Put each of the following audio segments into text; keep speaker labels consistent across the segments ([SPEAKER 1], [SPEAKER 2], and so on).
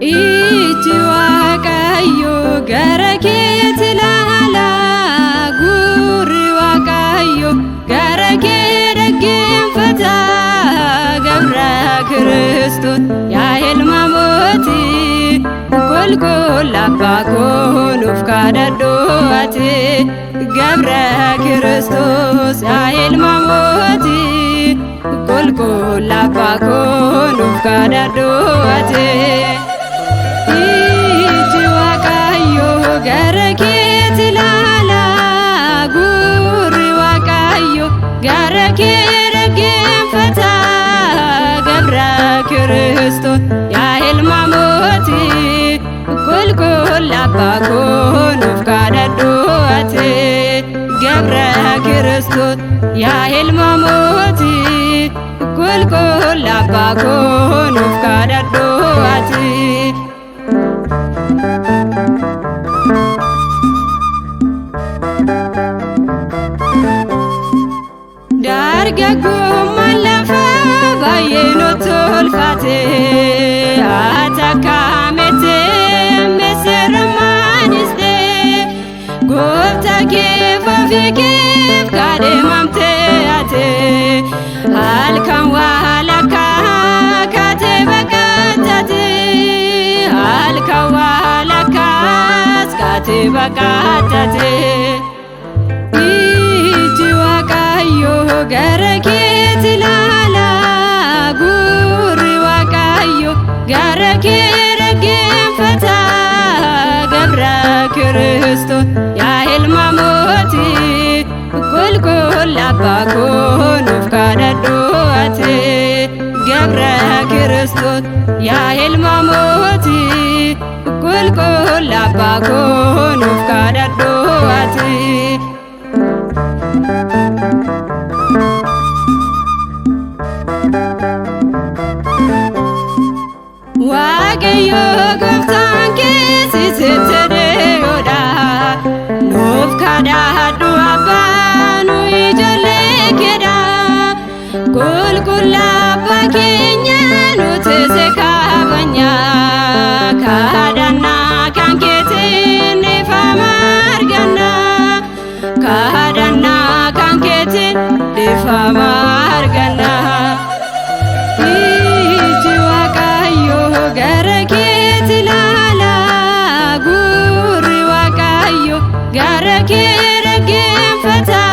[SPEAKER 1] Ijji Waaqayyo gara keetti ilaala, gurri Waaqayyo gara kee dhaggeeffata. Gabra Kiristoos yaa ilma mootii, qulqulla abbaa koo nuuf kadhadhu ati. Gabra Kiristoos yaa ilma mootii, qulqulla abbaa koo nuuf kadhadhu ati. Ijji Waaqayyo gara keetti ilaala, gurri Waaqayyo gara kee dhaggeeffata. Gabra Kiristoos yaa ilma mootii, qulqulla abbaa koo nuuf kadhadhu ati. Gabra Kiristoos yaa ilma mootii, qulqulla abbaa koo nuuf kadhadhu ati. Dargaggummaan lafaa baay'ee nutti ulfaate, atakkaamete misirmaaniste, gooftaa keef ofii keef kaadhimamte ate, halkan walakkaa kaatee baqattate, halkan walakkaas kaatee baqattate. Ijji Waaqayyo gara keetti ilaala, gurri Waaqayyo gara kee dhaggeeffata. Gabra Kiristoos yaa ilma mootii, qulqulla abbaa koo nuuf kadhadhu ati. Gabra Kiristoos yaa ilma mootii, qulqulla abbaa koo nuuf kadhadhu ati. Waaqayyo gooftaan keessi sitti dhiyoodha. Nuuf kadhadhu abbaa nu ijoollee keedha. Qulqulla abbaa keenya nuti si kabajna. Kadhannaa kan keetiin dhiifama arganna. Kadhannaa kan keetiin dhiifama arganna. Ijji Waaqayyo gara keetti ilaala, gurri Waaqayyo gara kee dhaggeeffata.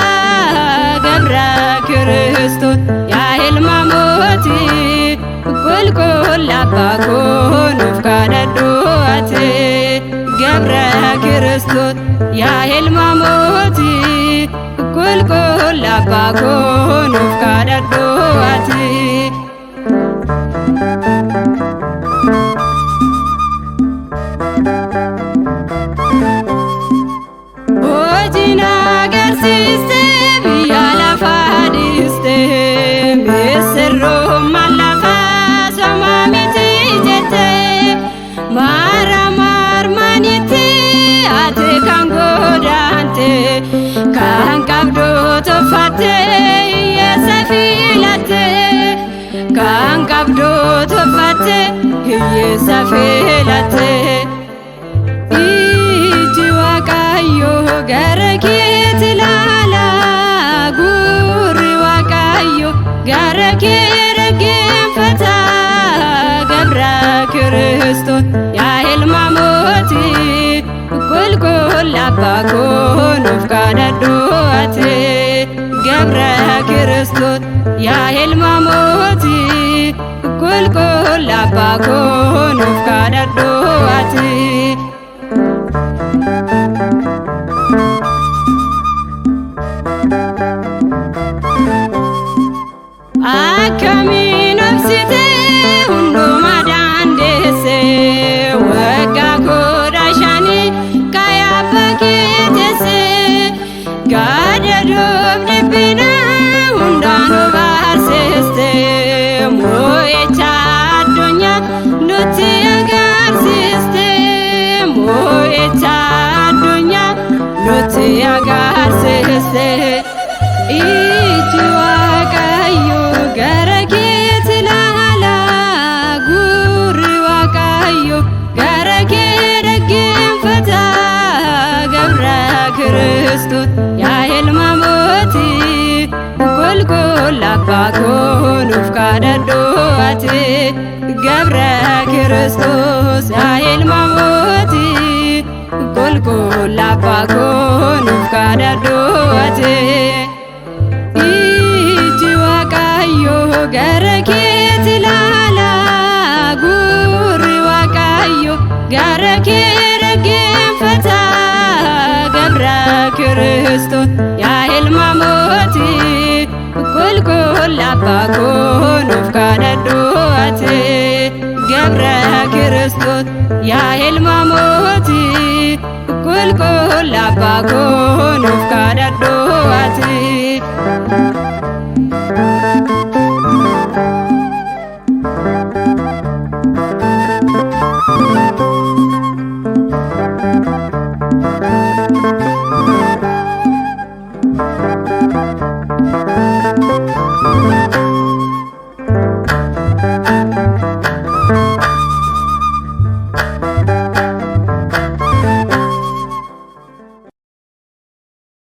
[SPEAKER 1] Gabra Kiristoos yaa ilma mootii, qulqulla abbaa koo nuuf kadhadhu ati. Gabra Kiristoos yaa ilma mootii, qulqulla abbaa koo nuuf kadhadhu ati. Hojiin agarsiiste biyya lafaa dhiiste, misirrummaan lafaa somaa miti jette, maara marmanitti ati kan godaante, kan qabdu tuffatte hiyyeessa filatte, kan qabdu tuffatte hiyyeessa filatte. Ijji Waaqayyo gara keetti ilaala, gurri Waaqayyo gara kee dhaggeeffata. Gabra Kiristoos yaa ilma mootii, qulqulla abbaa koo nuuf kadhadhu ati. Gabra Kiristoos yaa ilma mootii, qulqulla abbaa koo nuuf kadhadhu ati. Akkamiin obsite hunduma dandeesse, waggaa 15 kayaabba kee teesse, gaadha dhiphina hundaan barsiiste, moo'icha addunyaa nutti agarsiiste, moo'icha qopheesse. Ijji Waaqayyo gara keetti ilaala, gurri Waaqayyo gara kee dhaggeeffata. Gabra Kiristoos yaa ilma mootii, qulqulla abbaa koo nuuf kadhadhu ati. Gabra Kiristoos yaa ilma mootii, qulqulla abbaa koo nuuf kadhadhu ati. Ijji Waaqayyo gara keetti ilaala, gurri Waaqayyo gara kee dhaggeeffata. Gabra Kiristoos yaa ilma mootii, qulqulla abbaa koo nuuf kadhadhu ati. Gabra Kiristoos yaa ilma mootii, qulqulla abbaa koo nuuf kadhadhu ati.